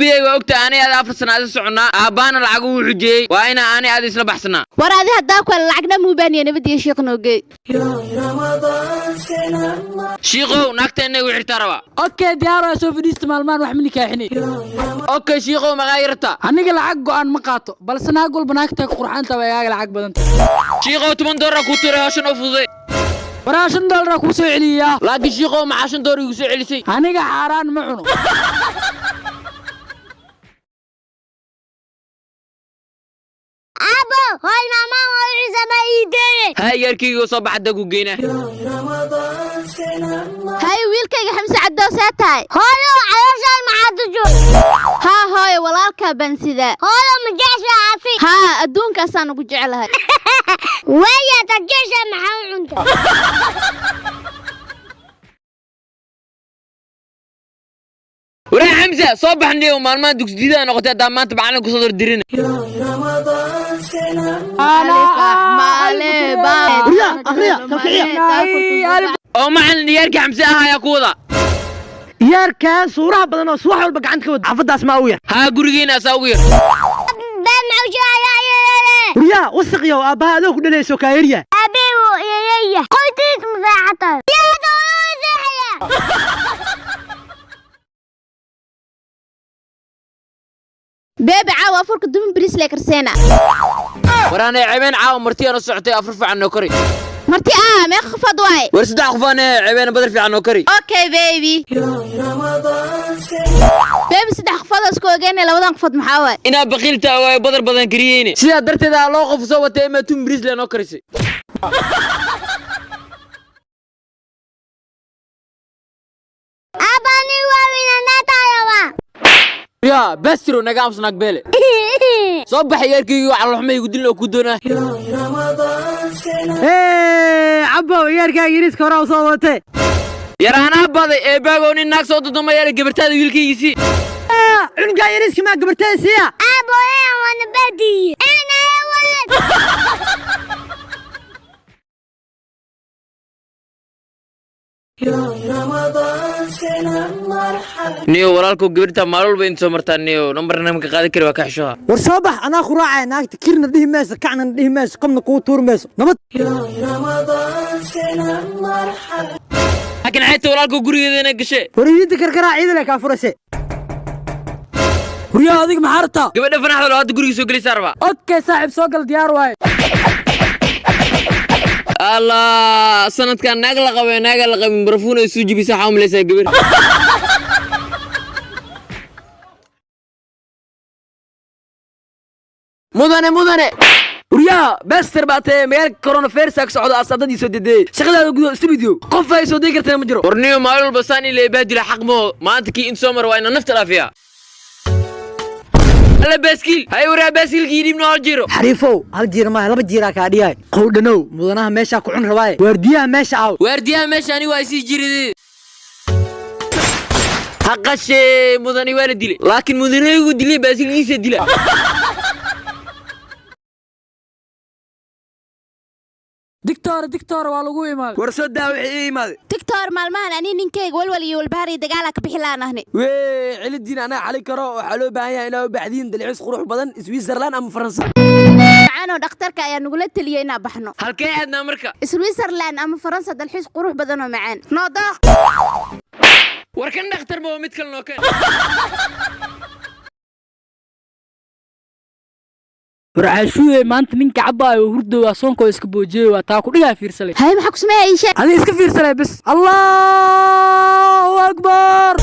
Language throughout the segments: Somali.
Xubiyey, waa ogtahay ani aad 4 sana aad soconnaa. Aabbaana lacag uu xujeeyey, waa inaa ani aad isla baxsanaa. War adi haddaa kale lacagna muubaaniya. Nabadiyo shiiq noogey. Shiikow, naagta inay igu xirtaa rabaa. Okay, diyaar waa, soo fadhiista. Maalmahan wax ma nikaaxinay. Okay shiikow, maqaa yartaa? Aniga lacag go'an ma qaato, balse naag walba naagta ku qurxaanta waa igaaga lacag badanta. Shiikow, $10 kuu turay, hawshan oo fududay. Waraa, $5 kuu soo celiyaa. Laakiin shiikow, maxaa $5 igu soo celisay? Aniga xaaraan ma cuno. Aabo, hooy, maamaa waa u cisama ii deeye. Hay, yarkeyga soo bax, hadda ku geynaa. Hay, wiilkayga Xamse Caddow, see tahay? Hooyo, calooshaan maxaa tujo? Haa hooyo, walaalkaa baan sidaa. Hooyo, ma jeceshaa asi? Haa, adduunkaasaan ugu jeclahay. Waaya, ta jeceshaa, maxaa u cunta? Waraa Xamsa, soo baxniyo. Maalmahan dugsidiidaa noqotay, haddaa maanta macalin kusoo dardirina. Oo macalin, yaarkii Xamse ah ayaa ku wada. Yaarkaa suuraha badan oo subax walba gacanta ka wada xaafadaas maa u yar? Haa, gurigeena asaa ugu yar. Been maxuu sheegayaa? Huryaa wasaqyow, aabbaha adoo ku dhalayso kaayarya. Aabbe wuu iyayaya qoytiis maseexatan yaa doonuu seexaya. Beebe, caawa afurka dumin bariis lee karseena. Waraanay cebeen, caawa marti aan u socotay, afur fiican noo kori. Marti ah, meeqa qofood waaye? War saddex qofaan ee cebeen, badar fiican noo kari. Okay baby. Baby, saddex qofood oo isku ogeynaya, labadan qofood maxaa waaye? Inaa baqiilta waayo, badar badan kariyeyne, sidaa darteed aa loo qof soo watay imaa tun bariis lee noo karisay. Aabba, anigu waa winanaatayaba. Yaa bastiro, naga amsanaag beele. Soo baxay yarkeygi, caloxuma igu dilin oo ku doonaa. Cabbow, yaarkaaga yariiska horaa u soo wadatee. Yaraanaa baday eebaagow, nin naag soo duduma yara, gabartaada wiilkaygiisii. Cunugaa yariiska maa gabartada siiya? Aabbo, inaan wana badiye inaa walad. Niyo walaalkow, gabarta maalin walba inta soo martaa, niyo nambarna maka qaadan kari, waa ka xishoha. War soo bax, anaa ku raacaya. Naagta kirna dhihi mayso, kacna dhihi mayso, qobna kugu tuuri mayso, nabad. Laakiin xayta walaalkow gurigeeda inay gashe. Wariyinta karkaraa ciidale kaa furashe. Huryaa, adiga maxaa rabtaa? Gabadha fanaxda loo hadda guriga soo gelaysaa rabaa. Okay saaxiib, soo gal, diyaar waaye. Allah, sanadkan naag la qabay, naaga la qabin barafuun ay soo jibisa, waxaa u malaysaa gabar. Mudane, mudane. Huryaa bester baa tae, magaalka coronavirus ka socda, asaadadii soo dedeeyey shaqadaada gudo studio, qof ay soo degi kartana ma jiro. Warniyo, maalin walba saan ilaa baadila xaq moo. Maanta kii inta soo mara waa inaa nafta dhaafiyaa. Alla, baaskiil hay! Waraa, baaskiilkii dhiibno hal jiro. Xariifow, hal jiir maaha, laba jiiraa kaa dhigaay. Qowdhanow, mudanaha meeshaa ku cun rabaaye, waardiyaha meesha aaw. Waardiyaha meesha ani waa isii jiridee. Haqashe, mudani waa la dilay, laakiin mudanaygu dilay baaskiilkiisa dila. Digtoore, digtoore, waa lagu imaaday. War soo daa wixii ii imaaday. Tigtoor, maalmahan ani ninkayga walwal iyo walbahaar iyo dagaalaa ka bixi laanahni. Wee, celidiin anaa xali karo. Waxaa loo baahan yahay inaa u baxdiin dalxiis qurux badan, Switzerland ama Faransa. Macaanoo, dhakhtarka ayaa nagula teliyey inaan baxno. Halkee aadnaa marka? Switzerland ama Faransa, dalxiis qurux badan oo macaan noo dooq. War kan dhakhtar ma waa mid kale noo keen. War caashuuye, maanta ninka cabbaayo hurdo waa soonkoo iska boojiyey, waa taa ku dhigaa, fiirsalay. Hay, maxaa ku sameeya? Ii sheeg. Adiga iska fiirsalay bes. Allahu akbar.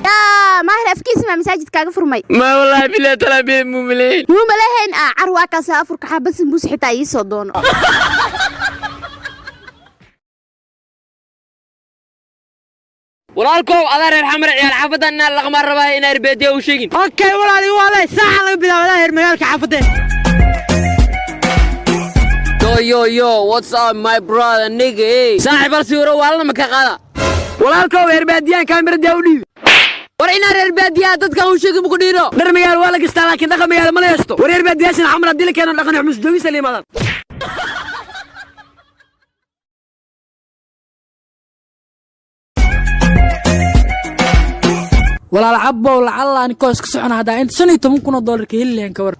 Yaa Maahir, afkiisa maa masaajid kaaga furmay? Ma wallaahi bilahi talaa bee mumaleyn. Muu malahayn ah, car waa kaasa afurka xabad sambuus xitaa ii soo doono. Walaalkow, adaa reer Xamar, ciyaal xaafadan inaan laqmaa rabaa, inaa reer u sheegin. Okay walaali, waalay saaca laga bilaabo adaa heer magaalka xaafadeen. Yo yo yo, what's up my brother, nigga, hey saaxiib, hal sawiro waalna ma ka qaada? Walaalkow, reer baadiyaan kaamiradaa u dhiibi. War inaa reer baadiyaha dadka u sheegin muku dhiino. Dhar magaalo waa la gastaa, laakiin dhaqan magaalo ma la yeesto. War reer baadiyaashan Xamar haddii la keeno, dhaqan xumus joogisa la yimaadaan. Walaal Cabow, lacalla anikoo iska socona haddaa inta 15,000 oo doolar ka heli lahayn, ka war?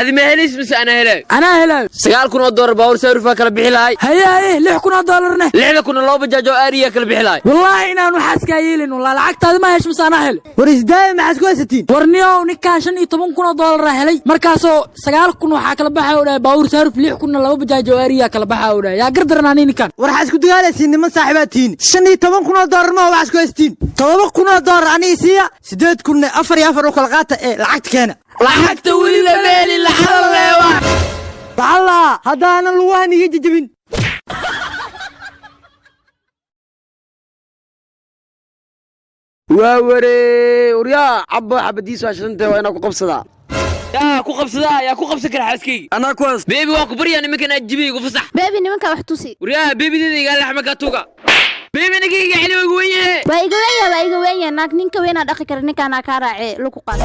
Adi ma helays mise ana helay? Anaa helaayo. 9,000 oo doolar baabuur saarufaa kala bixi lahay. Haye haye, 6,000 oo doolarne? 6,000-na loo bajaaj oo aariya kala bixi lahay. Wallaahi inaan waxaas kaa yeelin. Walaa lacagtaadi ma hesho mise anaa helay? War isdaaya, maxaad ku haysatiin? War niyow, ninkaan 15,000 oo doolara helay, markaasoo 9,000 waxaa kala baxaya u dhahay baabuur saaruf, 6,000-na laba bajaaj oo aariyaa kala baxaya u dhahay. Yaa gardaran ani ninkaan? War waxaad isku dagaalaysiin, niman saaxiibaad tihiin. 15,000 oo doolar ma waxaad isku haysatiin? 7,000 oo doolar aniga siiya, 8,000-na afar iyo afar u kala qaata ee lacagta keena. Lacagta weli la meeli lacala leewa. Lacalla haddaanan lugahan iga jejebin. Waa waree, waryaa Cabo, xabadiisu waa shidantay, waa inaa ku qabsadaa. Yaa ku qabsadaa? Yaa ku qabsan kara xaaskayga? Anaa kuwaas. Baby, waan ku baryaa, nimankan ajibi igu fasax. Baby, nimanka wax tusi. Waryaa, babydeeda igaa laxma ka tuga. Baby, ninkayga xili waa igu wen yahe. Waa iga weyn yahay, waa iga weyn yahay. Naag ninka weynaa dhaqi kara, ninkaanaa kaa raacee lagu qaad.